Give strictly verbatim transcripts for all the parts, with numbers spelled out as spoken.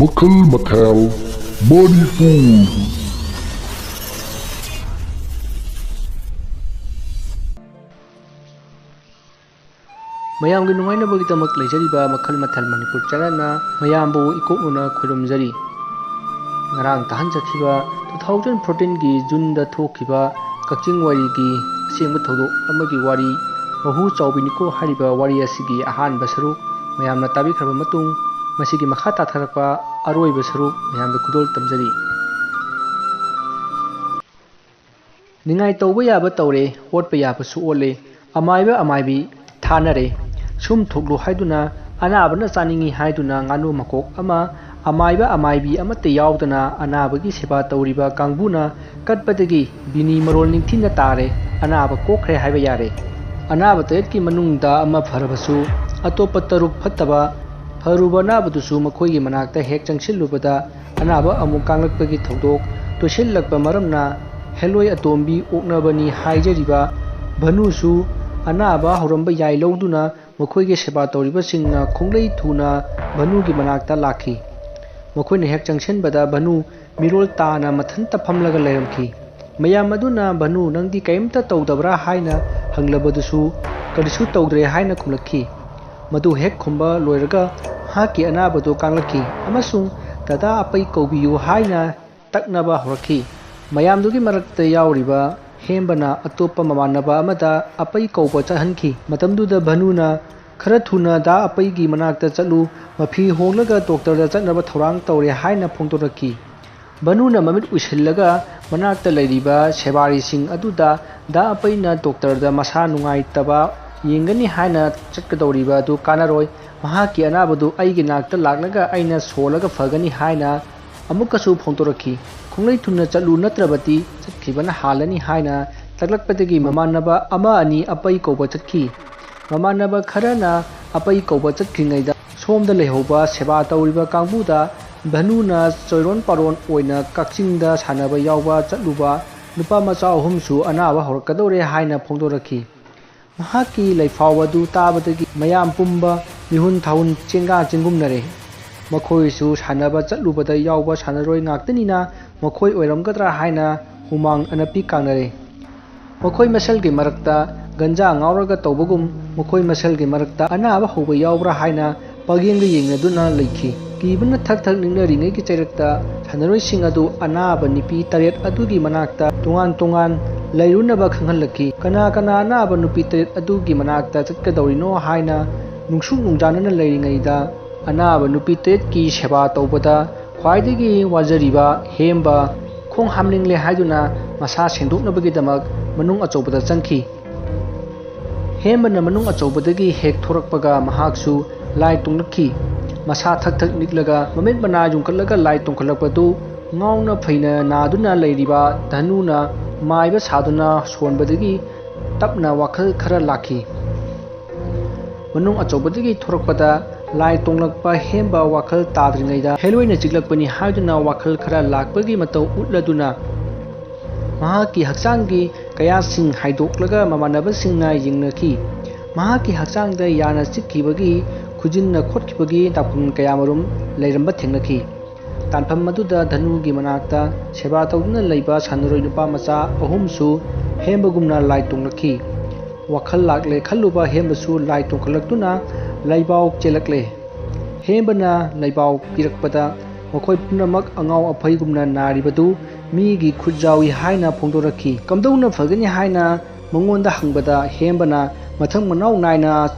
ꯃꯈꯜ ꯃꯊꯦꯜ ꯃꯅꯤꯄꯨꯔ꯫ ꯃꯌꯥꯝꯒꯤ ꯅꯨꯡꯉꯥꯏꯅꯕꯒꯤꯗꯃꯛ ꯂꯩꯖꯔꯤꯕ ꯃꯈꯜ ꯃꯊꯦꯜ ꯃꯅꯤꯄꯨꯔ ꯆꯦꯅꯦꯜꯅ ꯃꯌꯥꯝꯕꯨ ꯏꯀꯣꯛꯅꯅ ꯈꯣꯏꯔꯨꯝꯖꯔꯤ꯫ ꯉꯔꯥꯡ ꯇꯥꯍꯟꯖꯈꯤꯕ two thousand fourteen ꯒꯤ ꯖꯨꯟꯗ ꯊꯣꯛꯈꯤꯕ ꯀꯛꯆꯤꯡ ꯋꯥꯏꯔꯤꯒꯤ ꯑꯁꯦꯡꯕ ꯊꯧꯗꯣꯛ ꯑꯃꯒꯤ ꯋꯥꯔꯤ, ꯃꯍꯨ ꯆꯥꯎꯕꯤꯅꯤꯀꯣ ꯍꯥꯏꯔꯤꯕ ꯋꯥꯔꯤ ꯑꯁꯤꯒꯤ ꯑꯍꯥꯟꯕ ꯁꯔꯨꯛ ꯃꯌꯥꯝꯅ ꯇꯥꯕꯤꯈ꯭ꯔꯕ ꯃꯇꯨꯡ, ꯃꯁꯤꯒꯤ ꯃꯈꯥ ꯇꯥꯊꯔꯛꯄ ꯑꯔꯣꯏꯕ ꯁꯔꯨꯛ ꯃꯌꯥꯝꯗ ꯈꯨꯗꯣꯜ ꯇꯝꯖꯔꯤ꯫ ꯅꯤꯡꯉꯥꯏ ꯇꯧꯕ ꯌꯥꯕ ꯇꯧꯔꯦ, ꯑꯣꯠꯄ ꯌꯥꯕꯁꯨ ꯑꯣꯠꯂꯦ, ꯑꯃꯥꯏꯕ ꯑꯃꯥꯏꯕꯤ ꯊꯥꯅꯔꯦ꯫ ꯁꯨꯝ ꯊꯣꯛꯂꯨ ꯍꯥꯏꯗꯨꯅ, ꯑꯅꯥꯕꯅ ꯆꯥꯅꯤꯡꯏ ꯍꯥꯏꯗꯨꯅ ꯉꯥꯅꯨ ꯃꯀꯣꯛ ꯑꯃ, ꯑꯃꯥꯏꯕ ꯑꯃꯥꯏꯕꯤ ꯑꯃꯠꯇ ꯌꯥꯎꯗꯅ ꯑꯅꯥꯕꯒꯤ ꯁꯦꯕꯥ ꯇꯧꯔꯤꯕ ꯀꯥꯡꯕꯨꯅ ꯀꯠꯄꯗꯒꯤ ꯕꯤꯅꯤ ꯃꯔꯣꯜ ꯅꯤꯡꯊꯤꯅ ꯇꯥꯔꯦ, ꯑꯅꯥꯕ ꯀꯣꯛꯈ꯭ꯔꯦ ꯍꯥꯏꯕ ꯌꯥꯔꯦ꯫ ꯑꯅꯥꯕ ꯇꯔꯦꯠꯀꯤ ꯃꯅꯨꯡꯗ ꯑꯃ ꯐꯔꯕꯁꯨ, ꯑꯇꯣꯞꯄ ꯇꯔꯨꯛ ꯐꯠꯇꯕ, ꯐꯔꯨꯕ ꯑꯅꯥꯕꯗꯨꯁꯨ ꯃꯈꯣꯏꯒꯤ ꯃꯅꯥꯛꯇ ꯍꯦꯛ ꯆꯪꯁꯤꯜꯂꯨꯕꯗ, ꯑꯅꯥꯕ ꯑꯃꯨꯛ ꯀꯥꯡꯂꯛꯄꯒꯤ ꯊꯧꯗꯣꯛ ꯇꯣꯏꯁꯤꯜꯂꯛꯄ ꯃꯔꯝꯅ ꯍꯦꯂꯣꯏ ꯑꯇꯣꯝꯕꯤ ꯑꯣꯛꯅꯕꯅꯤ ꯍꯥꯏꯖꯔꯤꯕ ꯚꯅꯨꯁꯨ ꯑꯅꯥꯕ ꯍꯧꯔꯝꯕ ꯌꯥꯏ ꯂꯧꯗꯨꯅ ꯃꯈꯣꯏꯒꯤ ꯁꯦꯕꯥ ꯇꯧꯔꯤꯕꯁꯤꯡꯅ ꯈꯣꯡꯂꯩ ꯊꯨꯅ ꯚꯅꯨꯒꯤ ꯃꯅꯥꯛꯇ ꯂꯥꯛꯈꯤ꯫ ꯃꯈꯣꯏꯅ ꯍꯦꯛ ꯆꯪꯁꯤꯟꯕꯗ ꯚꯅꯨ ꯃꯤꯔꯣꯜ ꯇꯥꯅ ꯃꯊꯟꯇ ꯐꯝꯂꯒ ꯂꯩꯔꯝꯈꯤ꯫ ꯃꯌꯥꯝ ꯑꯗꯨꯅ, "ꯚꯅꯨ, ꯅꯪꯗꯤ ꯀꯔꯤꯝꯇ ꯇꯧꯗꯕ꯭ꯔꯥ?" ꯍꯥꯏꯅ ꯍꯪꯂꯕꯗꯨꯁꯨ, "ꯀꯔꯤꯁꯨ ꯇꯧꯗ꯭ꯔꯦ" ꯍꯥꯏꯅ ꯈꯨꯝꯂꯛꯈꯤ꯫ ꯃꯗꯨ ꯍꯦꯛ ꯈꯨꯝꯕ ꯂꯣꯏꯔꯒ ꯃꯍꯥꯛꯀꯤ ꯑꯅꯥꯕꯗꯨ ꯀꯥꯡꯂꯛꯈꯤ ꯑꯃꯁꯨꯡ "ꯗꯗꯥ ꯑꯄꯩ ꯀꯧꯕꯤꯌꯨ" ꯍꯥꯏꯅ ꯇꯛꯅꯕ ꯍꯧꯔꯛꯈꯤ꯫ ꯃꯌꯥꯝꯗꯨꯒꯤ ꯃꯔꯛꯇ ꯌꯥꯎꯔꯤꯕ ꯍꯦꯝꯕꯅ ꯑꯇꯣꯞꯄ ꯃꯃꯥꯟꯅꯕ ꯑꯃꯗ ꯑꯄꯩ ꯀꯧꯕ ꯆꯠꯍꯟꯈꯤ꯫ ꯃꯇꯝꯗꯨꯗ ꯚꯅꯨꯅ, "ꯈꯔ ꯊꯨꯅ ꯗꯥ ꯑꯄꯩꯒꯤ ꯃꯅꯥꯛꯇ ꯆꯠꯂꯨ, ꯃꯐꯤ ꯍꯣꯡꯂꯒ ꯗꯣꯛꯇꯔꯗ ꯆꯠꯅꯕ ꯊꯧꯔꯥꯡ ꯇꯧꯔꯦ" ꯍꯥꯏꯅ ꯐꯣꯡꯗꯣꯔꯛꯈꯤ꯫ ꯚꯅꯨꯅ ꯃꯃꯤꯠ ꯎꯏꯁꯤꯜꯂꯒ ꯃꯅꯥꯛꯇ ꯂꯩꯔꯤꯕ ꯁꯦꯕꯥꯔꯤꯁꯤꯡ ꯑꯗꯨꯗ, "ꯗꯥ ꯑꯄꯩꯅ ꯗꯣꯛꯇꯔꯗ ꯃꯁꯥ ꯅꯨꯡꯉꯥꯏꯇꯕ ꯌꯦꯡꯒꯅꯤ ꯍꯥꯏꯅ ꯆꯠꯀꯗꯧꯔꯤꯕ ꯑꯗꯨ ꯀꯥꯟꯅꯔꯣꯏ꯫ ꯃꯍꯥꯛꯀꯤ ꯑꯅꯥꯕꯗꯨ ꯑꯩꯒꯤ ꯅꯥꯛꯇ ꯂꯥꯛꯂꯒ ꯑꯩꯅ ꯁꯣꯜꯂꯒ ꯐꯒꯅꯤ" ꯍꯥꯏꯅ ꯑꯃꯨꯛꯀꯁꯨ ꯐꯣꯡꯗꯣꯔꯛꯈꯤ꯫ "ꯈꯣꯡꯂꯩ ꯊꯨꯅ ꯆꯠꯂꯨ, ꯅꯠꯇ꯭ꯔꯕꯗꯤ ꯆꯠꯈꯤꯕꯅ ꯍꯥꯜꯂꯅꯤ" ꯍꯥꯏꯅ ꯇꯛꯂꯛꯄꯗꯒꯤ ꯃꯃꯥꯟꯅꯕ ꯑꯃ ꯑꯅꯤ ꯑꯄꯩ ꯀꯧꯕ ꯆꯠꯈꯤ꯫ ꯃꯃꯥꯟꯅꯕ ꯈꯔꯅ ꯑꯄꯩ ꯀꯧꯕ ꯆꯠꯈ꯭ꯔꯤꯉꯩꯗ ꯁꯣꯝꯗ ꯂꯩꯍꯧꯕ ꯁꯦꯕꯥ ꯇꯧꯔꯤꯕ ꯀꯥꯡꯕꯨꯗ ꯚꯅꯨꯅ ꯆꯣꯏꯔꯣꯟ ꯄꯥꯔꯣꯟ ꯑꯣꯏꯅ ꯀꯛꯆꯤꯡꯗ ꯁꯥꯟꯅꯕ ꯌꯥꯎꯕ ꯆꯠꯂꯨꯕ ꯅꯨꯄꯥ ꯃꯆꯥ ꯑꯍꯨꯝꯁꯨ ꯑꯅꯥꯕ ꯍꯧꯔꯛꯀꯗꯧꯔꯦ ꯍꯥꯏꯅ ꯐꯣꯡꯗꯣꯔꯛꯈꯤ꯫ ꯃꯍꯥꯛꯀꯤ ꯂꯩꯐꯥꯎ ꯑꯗꯨ ꯇꯥꯕꯗꯒꯤ ꯃꯌꯥꯝ ꯄꯨꯝꯕ ꯃꯤꯍꯨꯟ ꯊꯥꯍꯨꯟ ꯆꯦꯡꯒꯥ ꯆꯦꯡꯒꯨꯝꯅꯔꯦ꯫ ꯃꯈꯣꯏꯁꯨ ꯁꯥꯟꯅꯕ ꯆꯠꯂꯨꯕꯗ ꯌꯥꯎꯕ ꯁꯥꯟꯅꯔꯣꯏ ꯉꯥꯛꯇꯅꯤꯅ ꯃꯈꯣꯏ ꯑꯣꯏꯔꯝꯒꯗ꯭ꯔꯥ ꯍꯥꯏꯅ ꯍꯨꯃꯥꯡ ꯑꯅꯞꯄꯤ ꯀꯥꯡꯅꯔꯦ꯫ ꯃꯈꯣꯏ ꯃꯁꯦꯜꯒꯤ ꯃꯔꯛꯇ ꯒꯟꯖꯥ ꯉꯥꯎꯔꯒ ꯇꯧꯕꯒꯨꯝ ꯃꯈꯣꯏ ꯃꯁꯦꯜꯒꯤ ꯃꯔꯛꯇ ꯑꯅꯥꯕ ꯍꯧꯕ ꯌꯥꯎꯕ꯭ꯔꯥ ꯍꯥꯏꯅ ꯄꯥꯡꯌꯦꯡꯗ ꯌꯦꯡꯅꯗꯨꯅ ꯂꯩꯈꯤ꯫ ꯀꯤꯕꯅ ꯊꯛ ꯊꯛ ꯅꯤꯛꯅꯔꯤꯉꯩꯒꯤ ꯆꯩꯔꯛꯇ ꯁꯥꯟꯅꯔꯣꯏꯁꯤꯡ ꯑꯗꯨ ꯑꯅꯥꯕ ꯅꯨꯄꯤ ꯇꯔꯦꯠ ꯑꯗꯨꯒꯤ ꯃꯅꯥꯛꯇ ꯇꯣꯉꯥꯟ ꯇꯣꯉꯥꯟ ꯂꯩꯔꯨꯅꯕ ꯈꯪꯍꯜꯂꯛꯈꯤ꯫ ꯀꯅꯥ ꯀꯅꯥ ꯑꯅꯥꯕ ꯅꯨꯄꯤ ꯇꯔꯦꯠ ꯑꯗꯨꯒꯤ ꯃꯅꯥꯛꯇ ꯆꯠꯀꯗꯧꯔꯤꯅꯣ ꯍꯥꯏꯅ ꯅꯨꯡꯁꯨꯛ ꯅꯨꯡꯖꯥꯅꯅ ꯂꯩꯔꯤꯉꯩꯗ, ꯑꯅꯥꯕ ꯅꯨꯄꯤ ꯇꯔꯦꯠꯀꯤ ꯁꯦꯕꯥ ꯇꯧꯕꯗ ꯈ꯭ꯋꯥꯏꯗꯒꯤ ꯋꯥꯖꯔꯤꯕ ꯍꯦꯝꯕ ꯈꯣꯡ ꯍꯥꯝꯅꯤꯡꯂꯦ ꯍꯥꯏꯗꯨꯅ ꯃꯁꯥ ꯁꯦꯡꯗꯣꯛꯅꯕꯒꯤꯗꯃꯛ ꯃꯅꯨꯡ ꯑꯆꯧꯕꯗ ꯆꯪꯈꯤ꯫ ꯍꯦꯝꯕꯅ ꯃꯅꯨꯡ ꯑꯆꯧꯕꯗꯒꯤ ꯍꯦꯛ ꯊꯣꯔꯛꯄꯒ ꯃꯍꯥꯛꯁꯨ ꯂꯥꯏ ꯇꯣꯡꯂꯛꯈꯤ꯫ ꯃꯁꯥ ꯊꯛ ꯊꯛ ꯅꯤꯛꯂꯒ ꯃꯃꯤꯠ ꯃꯅꯥ ꯌꯨꯡꯈꯠꯂꯒ ꯂꯥꯏ ꯇꯣꯡꯈꯠꯂꯛꯄꯗꯨ ꯉꯥꯎꯅ ꯐꯩꯅ ꯅꯥꯗꯨꯅ ꯂꯩꯔꯤꯕ ꯙꯅꯨꯅ ꯃꯥꯏꯕ ꯁꯥꯗꯨꯅ ꯁꯣꯟꯕꯗꯒꯤ ꯇꯞꯅ ꯋꯥꯈꯜ ꯈꯔ ꯂꯥꯛꯈꯤ꯫ ꯃꯅꯨꯡ ꯑꯆꯧꯕꯗꯒꯤ ꯊꯣꯔꯛꯄꯗ ꯂꯥꯏ ꯇꯣꯡꯂꯛꯄ ꯍꯦꯝꯕ ꯋꯥꯈꯜ ꯇꯥꯗ꯭ꯔꯤꯉꯩꯗ ꯍꯦꯂꯣꯏꯅ ꯆꯤꯛꯂꯛꯄꯅꯤ ꯍꯥꯏꯗꯨꯅ ꯋꯥꯈꯜ ꯈꯔ ꯂꯥꯛꯄꯒꯤ ꯃꯇꯧ ꯎꯠꯂꯗꯨꯅ ꯃꯍꯥꯛꯀꯤ ꯍꯛꯆꯥꯡꯒꯤ ꯀꯌꯥꯁꯤꯡ ꯍꯥꯏꯗꯣꯛꯂꯒ ꯃꯃꯥꯟꯅꯕꯁꯤꯡꯅ ꯌꯦꯡꯅꯈꯤ꯫ ꯃꯍꯥꯛꯀꯤ ꯍꯛꯆꯥꯡꯗ ꯌꯥꯅ ꯆꯤꯛꯈꯤꯕꯒꯤ, ꯈꯨꯖꯤꯟꯅ ꯈꯣꯠꯈꯤꯕꯒꯤ ꯗꯥꯛꯐꯝ ꯀꯌꯥꯃꯔꯨꯝ ꯂꯩꯔꯝꯕ ꯊꯦꯡꯅꯈꯤ꯫ ꯇꯥꯟꯐꯝ ꯑꯗꯨꯗ ꯙꯅꯨꯒꯤ ꯃꯅꯥꯛꯇ ꯁꯦꯕꯥ ꯇꯧꯗꯨꯅ ꯂꯩꯕ ꯁꯥꯟꯅꯔꯣꯏ ꯅꯨꯄꯥ ꯃꯆꯥ ꯑꯍꯨꯝꯁꯨ ꯍꯦꯝꯕꯒꯨꯝꯅ ꯂꯥꯏ ꯇꯣꯡꯂꯛꯈꯤ꯫ ꯋꯥꯈꯜ ꯂꯥꯛꯂꯦ ꯈꯜꯂꯨꯕ ꯍꯦꯝꯕꯁꯨ ꯂꯥꯏ ꯇꯣꯡꯈꯠꯂꯛꯇꯨꯅ ꯂꯩꯕꯥꯎ ꯆꯦꯜꯂꯛꯂꯦ꯫ ꯍꯦꯝꯕꯅ ꯂꯩꯕꯥꯎ ꯄꯤꯔꯛꯄꯗ ꯃꯈꯣꯏ ꯄꯨꯝꯅꯃꯛ ꯑꯉꯥꯎ ꯑꯐꯩꯒꯨꯝꯅ ꯅꯥꯔꯤꯕꯗꯨ ꯃꯤꯒꯤ ꯈꯨꯠ ꯌꯥꯎꯏ ꯍꯥꯏꯅ ꯐꯣꯡꯗꯣꯔꯛꯈꯤ꯫ ꯀꯝꯗꯧꯅ ꯐꯒꯅꯤ ꯍꯥꯏꯅ ꯃꯉꯣꯟꯗ ꯍꯪꯕꯗ ꯍꯦꯝꯕꯅ ꯃꯊꯪ ꯃꯅꯥꯎ ꯅꯥꯏꯅ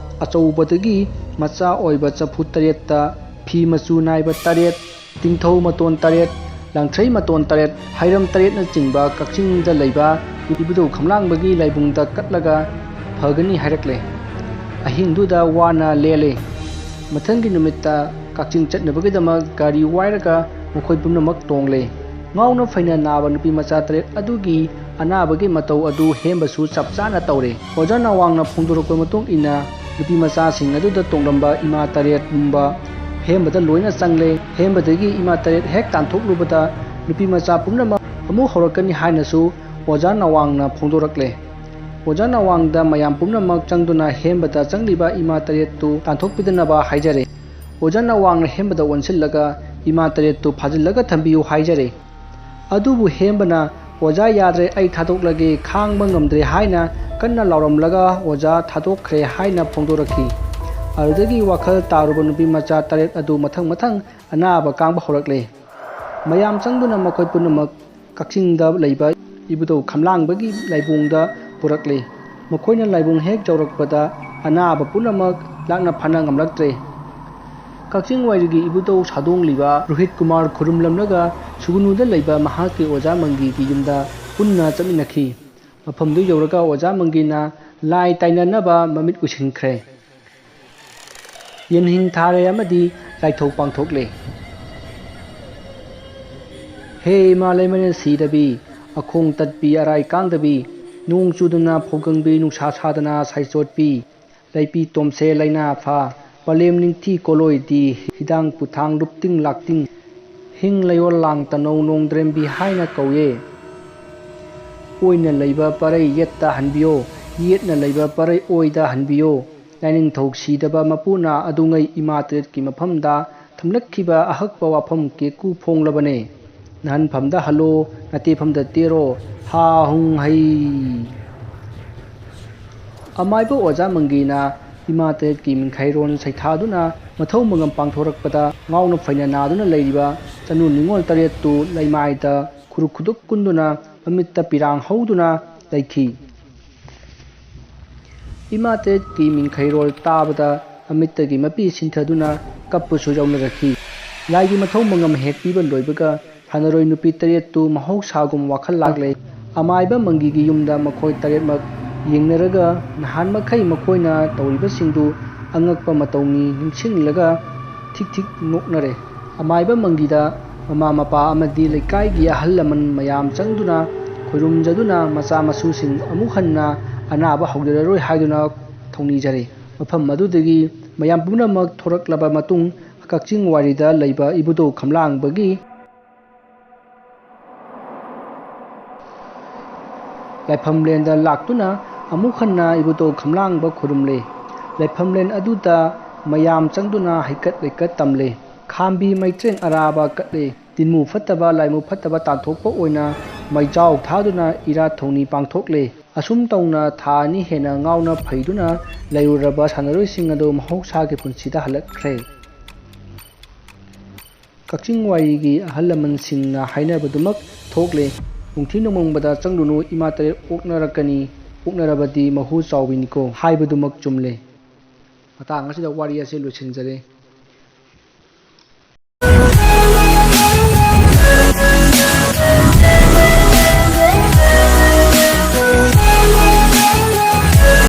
ꯑꯆꯧꯕꯗꯒꯤ ꯃꯆꯥ ꯑꯣꯏꯕ ꯆꯐꯨ ꯇꯔꯦꯠꯇ ꯐꯤ ꯃꯆꯨ ꯅꯥꯏꯕ ꯇꯔꯦꯠ, ꯇꯤꯡꯊꯧ ꯃꯇꯣꯟ ꯇꯔꯦꯠ, ꯂꯥꯡꯊ꯭ꯔꯩ ꯃꯇꯣꯟ ꯇꯔꯦꯠ, ꯍꯩꯔꯝ ꯇꯔꯦꯠꯅꯆꯤꯡꯕ ꯀꯛꯆꯤꯡꯗ ꯂꯩꯕ ꯏꯕꯨꯙꯧ ꯈꯝꯂꯥꯡꯕꯒꯤ ꯂꯥꯏꯕꯨꯡꯗ ꯀꯠꯂꯒ ꯐꯒꯅꯤ ꯍꯥꯏꯔꯛꯂꯦ꯫ ꯑꯍꯤꯡꯗꯨꯗ ꯋꯥꯅ ꯂꯦꯜꯂꯦ꯫ ꯃꯊꯪꯒꯤ ꯅꯨꯃꯤꯠꯇ ꯀꯛꯆꯤꯡ ꯆꯠꯅꯕꯒꯤꯗꯃꯛ ꯒꯥꯔꯤ ꯋꯥꯏꯔꯒ ꯃꯈꯣꯏ ꯄꯨꯝꯅꯃꯛ ꯇꯣꯡꯂꯦ꯫ ꯉꯥꯎꯅ ꯐꯩꯅ ꯅꯥꯕ ꯅꯨꯄꯤ ꯃꯆꯥ ꯇꯔꯦꯠ ꯑꯗꯨꯒꯤ ꯑꯅꯥꯕꯒꯤ ꯃꯇꯧ ꯑꯗꯨ ꯍꯦꯝꯕꯁꯨ ꯆꯞ ꯆꯥꯅ ꯇꯧꯔꯦ꯫ ꯑꯣꯖꯥ ꯅꯋꯥꯡꯅ ꯐꯣꯡꯗꯣꯔꯛꯄ ꯃꯇꯨꯡ ꯏꯟꯅ ꯅꯨꯄꯤ ꯃꯆꯥꯁꯤꯡ ꯑꯗꯨꯗ ꯇꯣꯡꯂꯝꯕ ꯏꯃꯥ ꯇꯔꯦꯠ ꯄꯨꯝꯕ ꯍꯦꯝꯕꯗ ꯂꯣꯏꯅ ꯆꯪꯂꯦ꯫ ꯍꯦꯝꯕꯗꯒꯤ ꯏꯃꯥ ꯇꯔꯦꯠ ꯍꯦꯛ ꯇꯥꯟꯊꯣꯛꯂꯨꯕꯗ ꯅꯨꯄꯤ ꯃꯆꯥ ꯄꯨꯝꯅꯃꯛ ꯑꯃꯨꯛ ꯍꯧꯔꯛꯀꯅꯤ ꯍꯥꯏꯅꯁꯨ ꯑꯣꯖꯥ ꯅꯋꯥꯡꯅ ꯐꯣꯡꯗꯣꯔꯛꯂꯦ꯫ ꯑꯣꯖꯥ ꯅꯋꯥꯡꯗ ꯃꯌꯥꯝ ꯄꯨꯝꯅꯃꯛ ꯆꯪꯗꯨꯅ ꯍꯦꯝꯕꯗ ꯆꯪꯂꯤꯕ ꯏꯃꯥ ꯇꯔꯦꯠꯇꯨ ꯇꯥꯟꯊꯣꯛꯄꯤꯗꯅꯕ ꯍꯥꯏꯖꯔꯦ꯫ ꯑꯣꯖꯥꯅ ꯋꯥꯡꯅ ꯍꯦꯟꯕꯗ ꯑꯣꯟꯁꯤꯜꯂꯒ ꯏꯃꯥ ꯇꯔꯦꯠꯇꯨ ꯐꯥꯖꯤꯜꯂꯒ ꯊꯝꯕꯤꯌꯨ ꯍꯥꯏꯖꯔꯦ꯫ ꯑꯗꯨꯕꯨ ꯍꯦꯟꯕꯅ "ꯑꯣꯖꯥ ꯌꯥꯗ꯭ꯔꯦ, ꯑꯩ ꯊꯥꯗꯣꯛꯂꯒꯦ, ꯈꯥꯡꯕ ꯉꯝꯗ꯭ꯔꯦ" ꯍꯥꯏꯅ ꯀꯟꯅ ꯂꯥꯎꯔꯝꯂꯒ ꯑꯣꯖꯥ ꯊꯥꯗꯣꯛꯈ꯭ꯔꯦ ꯍꯥꯏꯅ ꯐꯣꯡꯗꯣꯔꯛꯈꯤ꯫ ꯑꯗꯨꯗꯒꯤ ꯋꯥꯈꯜ ꯇꯥꯔꯨꯕ ꯅꯨꯄꯤ ꯃꯆꯥ ꯇꯔꯦꯠ ꯑꯗꯨ ꯃꯊꯪ ꯃꯊꯪ ꯑꯅꯥꯕ ꯀꯥꯡꯕ ꯍꯧꯔꯛꯂꯦ꯫ ꯃꯌꯥꯝ ꯆꯪꯗꯨꯅ ꯃꯈꯣꯏ ꯄꯨꯝꯅꯃꯛ ꯀꯛꯆꯤꯡꯗ ꯂꯩꯕ ꯏꯕꯨꯙꯧ ꯈꯝꯂꯥꯡꯕꯒꯤ ꯂꯥꯏꯕꯨꯡꯗ ꯄꯨꯔꯛꯂꯦ꯫ ꯃꯈꯣꯏꯅ ꯂꯥꯏꯕꯨꯡ ꯍꯦꯛ ꯌꯧꯔꯛꯄꯗ ꯑꯅꯥꯕ ꯄꯨꯝꯅꯃꯛ ꯂꯥꯛꯅ ꯐꯅ ꯉꯝꯂꯛꯇ꯭ꯔꯦ꯫ ꯀꯛꯆꯤꯡ ꯋꯥꯏꯔꯤꯒꯤ ꯏꯕꯨꯙꯧ ꯁꯥꯗꯣꯡꯂꯤꯕ ꯔꯣꯍꯤꯠ ꯀꯨꯃꯥꯔ ꯈꯨꯔꯨꯝꯂꯝꯂꯒ ꯁꯨꯒꯨꯅꯨꯗ ꯂꯩꯕ ꯃꯍꯥꯛꯀꯤ ꯑꯣꯖꯥ ꯃꯪꯒꯤꯒꯤ ꯌꯨꯝꯗ ꯄꯨꯟꯅ ꯆꯠꯃꯤꯟꯅꯈꯤ꯫ ꯃꯐꯝꯗꯨ ꯌꯧꯔꯒ ꯑꯣꯖꯥ ꯃꯪꯒꯤꯅ ꯂꯥꯏ ꯇꯥꯏꯅꯅꯕ ꯃꯃꯤꯠ ꯎꯏꯁꯤꯟꯈ꯭ꯔꯦ꯫ ꯌꯦꯟꯍꯤꯡ ꯊꯥꯔꯦ ꯑꯃꯗꯤ ꯂꯥꯏꯊꯧ ꯄꯥꯡꯊꯣꯛꯂꯦ꯫ ꯍꯦ ꯏꯃꯥ ꯂꯩꯃꯔꯦꯟ ꯁꯤꯗꯕꯤ, ꯑꯈꯣꯡ ꯇꯠꯄꯤ ꯑꯔꯥꯏ ꯀꯥꯡꯗꯕꯤ, ꯅꯣꯡ ꯆꯨꯗꯅ ꯐꯧꯒꯪꯕꯤ, ꯅꯨꯡꯁꯥ ꯁꯥꯗꯅ ꯁꯥꯏꯆꯣꯠꯄꯤ, ꯂꯩꯄꯤ ꯇꯣꯝꯁꯦ ꯂꯩꯅꯥ ꯐꯥ, ꯄꯂꯦꯝ ꯅꯤꯡꯊꯤ ꯀꯣꯂꯣꯏꯗꯤ, ꯍꯤꯗꯥꯡ ꯄꯨꯊꯥꯡ ꯂꯨꯞꯇꯤꯡ ꯂꯥꯛꯇꯤꯡ, ꯍꯤꯡ ꯂꯩꯌꯣꯜ ꯂꯥꯡ ꯇꯅꯧ ꯅꯣꯡꯗ꯭ꯔꯦꯝꯕꯤ ꯍꯥꯏꯅ ꯀꯧꯏ꯫ ꯑꯣꯏꯅ ꯂꯩꯕ ꯄꯔꯩ ꯌꯦꯠꯇ ꯍꯟꯕꯤꯌꯣ, ꯌꯦꯠꯅ ꯂꯩꯕ ꯄꯔꯩ ꯑꯣꯏꯗ ꯍꯟꯕꯤꯌꯣ꯫ ꯂꯥꯏꯅꯤꯡꯊꯧ ꯁꯤꯗꯕ ꯃꯄꯨꯅ ꯑꯗꯨꯉꯩ ꯏꯃꯥ ꯇꯔꯦꯠꯀꯤ ꯃꯐꯝꯗ ꯊꯝꯂꯛꯈꯤꯕ ꯑꯍꯛꯄ ꯋꯥꯐꯝ ꯀꯦꯀꯨ ꯐꯣꯡꯂꯕꯅꯦ꯫ ꯅꯍꯟꯐꯝꯗ ꯍꯜꯂꯣ, ꯅꯇꯦꯐꯝꯗ ꯇꯦꯔꯣ, ꯍꯥ ꯍꯨꯡ ꯍꯩ꯫ ꯑꯃꯥꯏꯕ ꯑꯣꯖꯥ ꯃꯪꯒꯤꯅ ꯏꯃꯥ ꯇꯔꯦꯠꯀꯤ ꯃꯤꯡꯈꯩꯔꯣꯟ ꯁꯩꯊꯥꯗꯨꯅ ꯃꯊꯧ ꯃꯉꯝ ꯄꯥꯡꯊꯣꯔꯛꯄꯗ ꯉꯥꯎꯅ ꯐꯩꯅ ꯅꯥꯗꯨꯅ ꯂꯩꯔꯤꯕ ꯆꯅꯨ ꯅꯤꯉꯣꯜ ꯇꯔꯦꯠꯇꯨ ꯂꯩꯃꯥꯏꯗ ꯈꯨꯔꯨꯛ ꯈꯨꯗꯨꯛ ꯀꯨꯟꯗꯨꯅ ꯃꯃꯤꯠꯇ ꯄꯤꯔꯥꯡ ꯍꯧꯗꯨꯅ ꯂꯩꯈꯤ꯫ ꯏꯃꯥ ꯇꯔꯦꯠꯀꯤ ꯃꯤꯡꯈꯩꯔꯣꯜ ꯇꯥꯕꯗ ꯃꯃꯤꯠꯇꯒꯤ ꯃꯄꯤ ꯁꯤꯟꯊꯗꯨꯅ ꯀꯞꯄꯁꯨ ꯌꯥꯎꯅꯔꯛꯈꯤ꯫ ꯂꯥꯏꯒꯤ ꯃꯊꯧ ꯃꯉꯝ ꯍꯦꯛ ꯄꯤꯕ ꯂꯣꯏꯕꯒ ꯁꯥꯟꯅꯔꯣꯏ ꯅꯨꯄꯤ ꯇꯔꯦꯠꯇꯨ ꯃꯍꯧꯁꯥꯒꯨꯝ ꯋꯥꯈꯜ ꯂꯥꯛꯂꯦ꯫ ꯑꯃꯥꯏꯕ ꯃꯪꯒꯤꯒꯤ ꯌꯨꯝꯗ ꯃꯈꯣꯏ ꯇꯔꯦꯠꯃꯛ ꯌꯦꯡꯅꯔꯒ ꯅꯍꯥꯟ ꯃꯈꯩ ꯃꯈꯣꯏꯅ ꯇꯧꯔꯤꯕꯁꯤꯡꯗꯨ ꯑꯉꯛꯄ ꯃꯇꯧꯅꯤ ꯅꯤꯡꯁꯤꯡꯂꯒ ꯊꯤꯛ ꯊꯤꯛ ꯅꯣꯛꯅꯔꯦ꯫ ꯑꯃꯥꯏꯕ ꯃꯪꯒꯤꯗ ꯃꯃꯥ ꯃꯄꯥ ꯑꯃꯗꯤ ꯂꯩꯀꯥꯏꯒꯤ ꯑꯍꯜ ꯂꯃꯟ ꯃꯌꯥꯝ ꯆꯪꯗꯨꯅ ꯈꯨꯔꯨꯝꯖꯗꯨꯅ ꯃꯆꯥ ꯃꯁꯨꯁꯤꯡ ꯑꯃꯨꯛ ꯍꯟꯅ ꯑꯅꯥꯕ ꯍꯧꯖꯔꯔꯣꯏ ꯍꯥꯏꯗꯨꯅ ꯊꯧꯅꯤꯖꯔꯦ꯫ ꯃꯐꯝ ꯑꯗꯨꯗꯒꯤ ꯃꯌꯥꯝ ꯄꯨꯝꯅꯃꯛ ꯊꯣꯔꯛꯂꯕ ꯃꯇꯨꯡ ꯀꯛꯆꯤꯡ ꯋꯥꯏꯔꯤꯗ ꯂꯩꯕ ꯏꯕꯨꯙꯧ ꯈꯝꯂꯥꯡꯕꯒꯤ ꯂꯥꯏꯐꯝꯂꯦꯟꯗ ꯂꯥꯛꯇꯨꯅ ꯑꯃꯨꯛ ꯍꯟꯅ ꯏꯕꯨꯙꯧ ꯈꯝꯂꯥꯡꯕ ꯈꯨꯔꯨꯝꯂꯦ꯫ ꯂꯥꯏꯐꯝꯂꯦꯟ ꯑꯗꯨꯗ ꯃꯌꯥꯝ ꯆꯪꯗꯨꯅ ꯍꯩꯀꯠ ꯂꯩꯀꯠ ꯇꯝꯂꯦ꯫ ꯈꯥꯝꯕꯤ ꯃꯩꯇ꯭ꯔꯦꯡ ꯑꯔꯥꯕ ꯀꯠꯂꯦ꯫ ꯇꯤꯟꯃꯨ ꯐꯠꯇꯕ ꯂꯥꯏꯃꯨ ꯐꯠꯇꯕ ꯇꯥꯟꯊꯣꯛꯄ ꯑꯣꯏꯅ ꯃꯩꯖꯥꯎ ꯊꯥꯗꯨꯅ ꯏꯔꯥꯠ ꯊꯧꯅꯤ ꯄꯥꯡꯊꯣꯛꯂꯦ꯫ ꯑꯁꯨꯝ ꯇꯧꯅ ꯊꯥ ꯑꯅꯤ ꯍꯦꯟꯅ ꯉꯥꯎꯅ ꯐꯩꯗꯨꯅ ꯂꯩꯔꯨꯔꯕ ꯁꯥꯟꯅꯔꯣꯏꯁꯤꯡ ꯑꯗꯨ ꯃꯍꯧꯁꯥꯒꯤ ꯄꯨꯟꯁꯤꯗ ꯍꯜꯂꯛꯈ꯭ꯔꯦ꯫ ꯀꯛꯆꯤꯡ ꯋꯥꯏꯔꯤꯒꯤ ꯑꯍꯜ ꯂꯃꯟꯁꯤꯡꯅ ꯍꯥꯏꯅꯕꯗꯨꯃꯛ ꯊꯣꯛꯂꯦ, "ꯅꯨꯡꯊꯤ ꯅꯣꯡꯃꯪꯕꯗ ꯆꯪꯂꯨꯅꯨ, ꯏꯃꯥ ꯇꯔꯦꯠ ꯑꯣꯛꯅꯔꯛꯀꯅꯤ, ꯑꯣꯛꯅꯔꯕꯗꯤ ꯃꯍꯨ ꯆꯥꯎꯕꯤꯅꯤꯀꯣ" ꯍꯥꯏꯕꯗꯨꯃꯛ ꯆꯨꯝꯂꯦ꯫ ꯃꯇꯥꯡ ꯑꯁꯤꯗ ꯋꯥꯔꯤ ꯑꯁꯤ ꯂꯣꯏꯁꯤꯟꯖꯔꯦ꯫